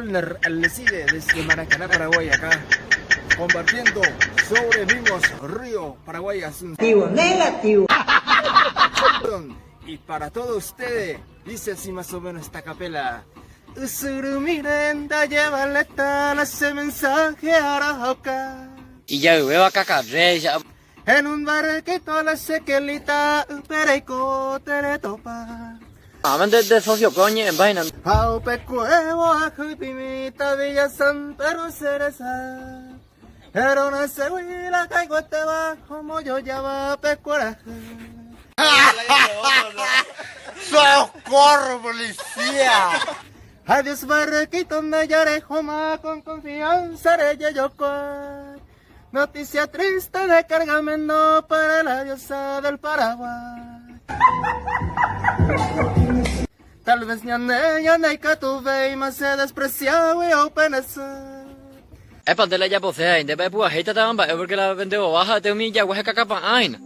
Wilner Alcide desde Maracaná, Paraguay, acá compartiendo sobre Vimos Río Paraguay Asunción. Negativo. Y para todos ustedes, dice así más o menos esta capela. Ysyry Mirenda lleva letal ese mensaje arahauka. Ijayvéva kakarréicha. En un barquito la sequelita upereiko teretopa. Ávente de socio coñe en vaina. Ha upekuévo ahypimíta Villa San Pedro Cereza. Erona seguila caigueteva como yo ya va pecuaraje. ¡Socorro, policía! Adiós barquito me lloré joma con confianza yo Noticia triste de cargamento para la diosa del Paraguay. Tal vez ñane ñane ikatuvéima se despreciaba y openesa. Epa, nde la ejaposea, nde mba'e pu'ahéita tava mba'e porque la pende ovaha ha'ete umi jagua hekakapa'ã hína.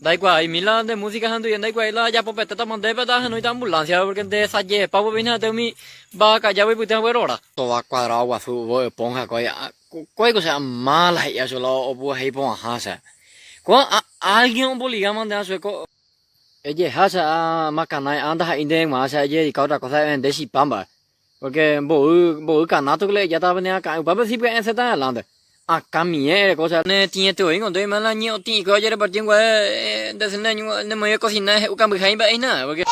Ndaikuaái mi la nde música ha nduie ndaikuaái la ajapopetéta ma ndépe tahenóita ambulancia porque nde sajepa vove hína ha'ete umi mba'akaja oipyte hague rora. Tova cuadrado guasu vove esponja kói kóiko che amala he'i acho la opu'ahéi porãha che. Ko'ã alguien omboligáma nde achué ko. Ejeha che a makanái a ndaha'éi ndéve g̃uarã che ajededika otra cosa evende chipa mba'e. Porque mboy mboy canasto que le ejáta pene akã upépe si pya'e esẽta adelante. Akã miẽ ereko che. Ne tĩete oĩngo nde oime la ñe'õ tĩ'ikue ojereparti nguae nde sy ne moĩve cocina he'u kambyha imba'e hína porque.